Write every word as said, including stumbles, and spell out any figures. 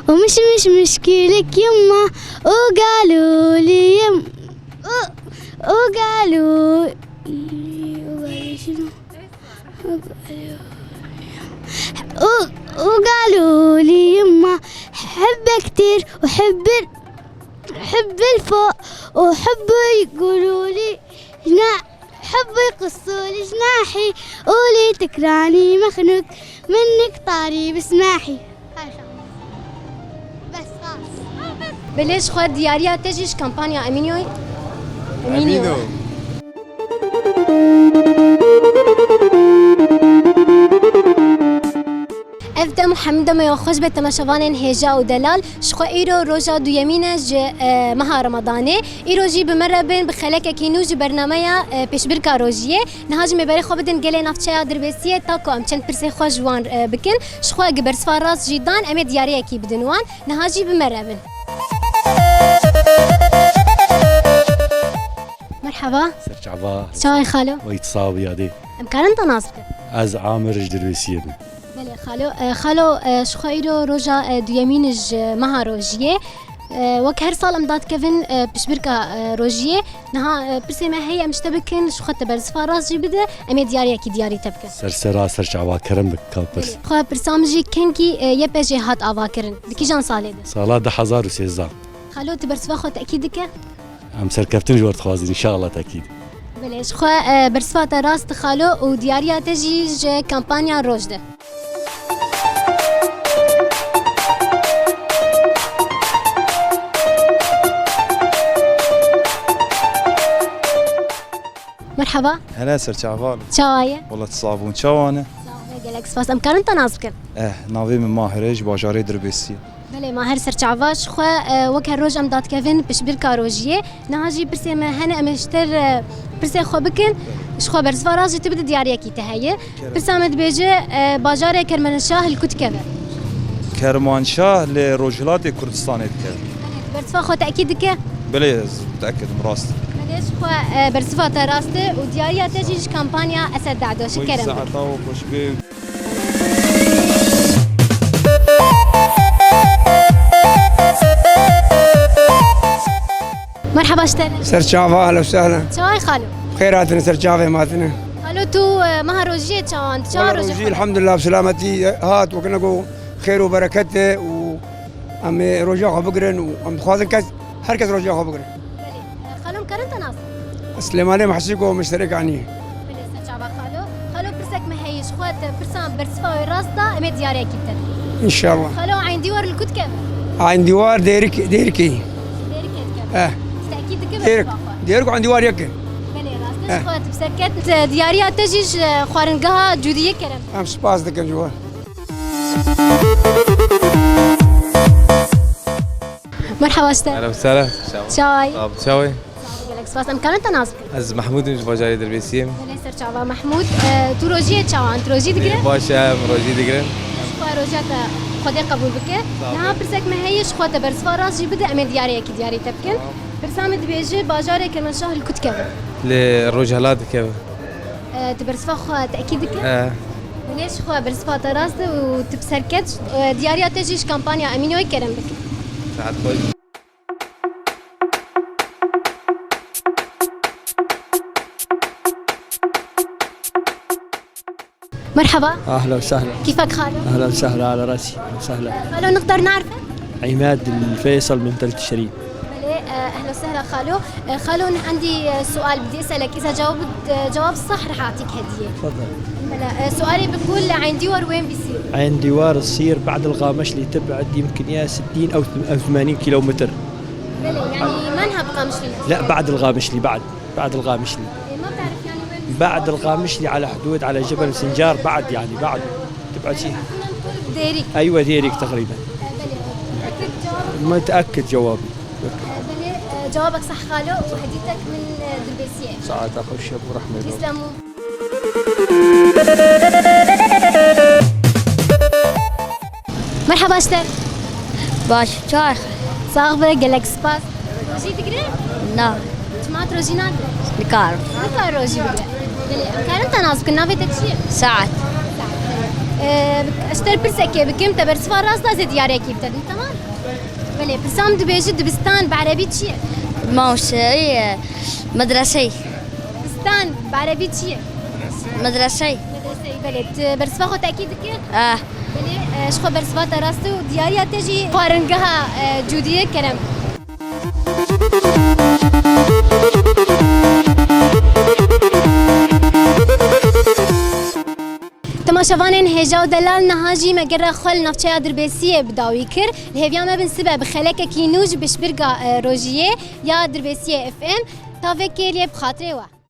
ومشمش مشكلك يما، وقالوا لي يم-، و-، وقالوا، وقالوا شنو؟ و-، وقالوا لي يما: حبه كتير وحب ال-، حب الفوق، وحبوا يقولوا لي جنا-، حبوا يقصوا لي جناحي، قولي تكراني مخنوق منك طاري بسماحي. هاي شغلة. بس خلاص. Belê ji xwe diyariya te jî ji kampanya Emînyoy. Emînyo. Ev dem û hemû demeya xweş be temaşevanên hêja û delal. Ji xwe îro roja duyemîn e ji, e, meha Remadanê. Îro jî bi me re bin bi xelekekî nû ji bernameya, e, pêşbirka rojiyê. Niha jî mêberê xwe bidin gelê navçeya Dirbêsiyê ta ku em çend pirsê xwe ji wan, e, bikin. Ji xwe gi bersiva rast jî dan, em ê diyariyekî bidin wan. Niha jî bi me re bin. Merhaba. Serçava. Çawa ye xalo? Wey, tu sax bî yadê. Em karin te nas bikin? Ez Amir ji Dirbêsiyê me. Belê xalo. E, xalo, e, ji xwe îro roja, e, duyemîn ji meha rojiyê. E, wek her sal em dadikevin, e, pişbirka, e, rojiyê. Niha, e, pirsê me heye em ji te bikin, ji xwe te bersiva rast jî bide, em ê diyariyekî diyarî te bikin. Ser sera, ser çava, kerem bik, ka pirs. Belê. Xwe pirsa min jî kengî, e, Y P J hat avakirin. Di kîjan salê de? Sala du hezar û sêzdeh. Xalo, tu bersiva xwe tekîd dike? Em serkeftin ji we dixwazin, înşallah tekîd. Belê, ji xwe, e, bersiva te rast xalo û diyariya te jî ji kampanya Roj de. Merhaba. Hele ser çaval. Çawa ye? Wala tu sax bûn. Çawa ne? Sax be, gelek spas. Em karin te nas bikin? Eh, navê min Mahir e, ji bajarê Dirbêsiyê. Belê, Mahir ser çava. Ji xwe, e, wek her roj em dadikevin pişbirka rojiyê. Niha jî pirsê me hene, em ê ji te re pirsê xwe bikin. Ji xwe bersiva rast jî tu bide diyariyekî te heye. Kerem. Pirsa me dibêje, e, bajarê Kermenşah li ku dikeve? Kermanşah li Rojhilatê Kurdistanê dikeve. Bersiva xwe tekîd dike? Belê, ez tekidim rast. Belê, ji xwe, e, bersiva te rast e û diyariya te jî ji kampanya Esed Dehdoşî. Kerem bike. Saeta we xweş be. Merhaba ji te re. Ser çava, ehlen û sehlen. Çawa ye xalo? Xêr hatine, ser çavê me hatine. Xalo, tu, e, meha rojiyê çawan? Tu çawa roja xwe? Elhamdulillah, bi selametî, e, hat, wekî ne got, xêr û bereket e û em ê roja xwe bigirin û em dixwazin kes, her kes roja xwe bigire. Belê. Xalo, em karin te nas bikin? Silêmanê Mehsîko, mişterek anî. Belê, ser çava xalo. Xalo, pirsek me heye, ji xwe te pirsa bersiva wê rast da, em ê diyariyekî te. Înşallah. Xalo, Eyn Dîwar li ku dikeve? Eyn Dîwar Dêrik, Dêrikê. Dêrikê dikeve. Eh. Tekîd dike bersiva xwe? Dêrik û Eyn Dîwar yek e. Belê, rast e. Eh. Ji xwe tu bi serket, diyariya te jî ji xwaringeha Cûdiyê, kerem. Em spas dikin ji we. Merhaba ji te. Merhaba, sere. Çawa ye? Abi, çawa ye? Gelek spas. Em karin te nas bikin? Ez Mehmûd im, ji bajarê Dirbêsiyê me. Belê, ser çava Mehmûd. E, tu rojiyê çawan? Tu rojî digirin? Baş e, em rojî digirin. Xwe roja te Xwedê qebûl bike. Sağ ol. Niha pirsek me heye, ji xwe te bersiva rast jî bide, em ê diyariyekî diyarî te bikin. Tamam. Pirsa me dibêje, bajarê Kermenşah li ku dikeve? Li Rojhilat dikeve. E, tu bersiva xwe tekîd dike? He. Belê, ji xwe bersiva te rast e û tu bi serket, e, diyariya te jî ji kampanya Emînoyê, kerem bike. Saet xweş. مرحبا. أهلا وسهلا. كيفك خالو؟ أهلا وسهلا، على راسي، أهلا وسهلا. خالو، نقدر نعرفك؟ عماد الفيصل من تل تشرين. بلي، آه، أهلا وسهلا خالو. آه، خالو، أنا عندي، آه، سؤال بدي أسألك، إذا جاوبت، آه، جواب صح رح أعطيك هدية. تفضل. هلا، آه، سؤالي بيقول، عين ديور وين بيصير؟ عين ديوار تصير بعد الغامشلي، تبعد يمكن يا ستين أو ثم-، أو ثمانين كيلومتر. بلي، يعني ما نهب قامشلي؟ لا، بعد الغامشلي، بعد، بعد الغامشلي. إيه، ما بتعرف يعني وين بيصير؟ بعد الغامشلي على حدود، على جبل سنجار، بعد يعني، بعد. تبعد شي. مثلاً نقول ديريك. أيوة، ديريك تقريباً. آه، بلي. متأكد جوابك؟ متأكد جوابي. آه، بلي، آه، جوابك صح خالو، وهديتك من، آه، دربيسية. ساعات أخش أبو رحمة. يسلموا. مرحبا، شتر. باش، çawa ye? Sax be, gelek spas. Rojî digire? Na. Çima tu rojî nagire? Nikarim. Nikare rojî bigire. Belê, em karin te nas bikin, navê te çi ye? Saet. Saet, belê. Ee, ez te pirsekê bikim, te bersiva rast da zê diyariyekî bide din, tamam? Belê, pirsa min dibêjî dibistan bi erebî çi ye? Mawşeyê, medreseyê. Dibistan bi erebî çi ye? Medreseyê. Medreseyê, belê. Tu bersiva xwe tekî dikî? Ah. Belê, e, ji xwe bersiva te rast û diyariya te jî xwaringeha, e, Cûdiyê, kerem. Temaşevanên hêja û delal, niha jî me gera xwe li navçeya Dirbêsiyê bi dawî kir. Li hêviya me bin sibe bi xelekekî nû ji piştbirga, e, rojiyê ya Dirbêsiyê F M. Tavekê lê bi xatirê we.